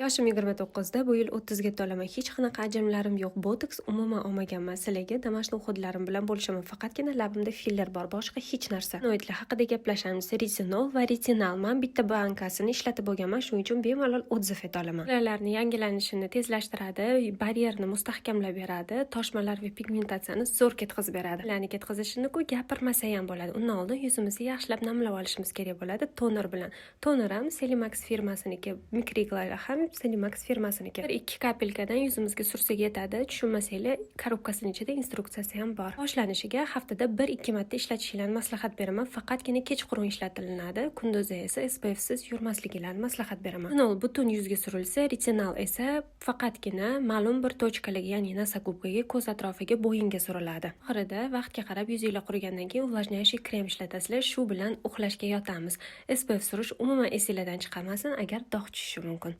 Yoshim 29 da, bu yil 30 ga to'laman. Hech qanaqa ajinlarim yo'q. Botoks umuman olmaganman. Sizlarga домашний уход larim bilan bo'lishaman. Faqatgina labimda filler bor, boshqa hech narsa. Retinoidlar haqida gaplashamiz. Retinol va retinal. Man bitta bankasini ishlatib bo'lganman, shuning uchun bemalol отзыв eta olaman. Ularni yangilanishini tezlashtiradi, baryerni mustahkamlab beradi, toshmalar va pigmentatsiyani zo'r ketkazib beradi. Ularni ketkazishini-ku gapirmasa ham bo'ladi. Undan oldin yuzimizni yaxshilab namlab olishimiz kerak bo'ladi toner bilan. Toner ham Celimax firmasiniki, микроигла lar ham Celimax firmasiniki. Bir ikki капелька dan yuzimizga sursak yetadi. Tushunmasanglar, коробка sini ichida instruksiyasi ham bor. Boshlanishiga haftada 1-2 marta ishlatishinglarni maslahat beraman. Faqatgina kechqurun ishlatilinadi. Kunduzi esa SPFsiz yurmasligingizni maslahat beraman. Retinol butun yuzga surilsa, retinal esa faqatgina ma'lum bir точка larga, ya'ni носогубка ga, ko'z atrofiga, bo'yinga suriladi. Oxirida vaqtga qarab yuzinglar qurigandan keyin увлажняющий krem ishlatasizlar. Shu bilan uxlashga yotamiz. SPF surish umuman esinglardan chiqarmasin, agar dog' tushishi mumkin.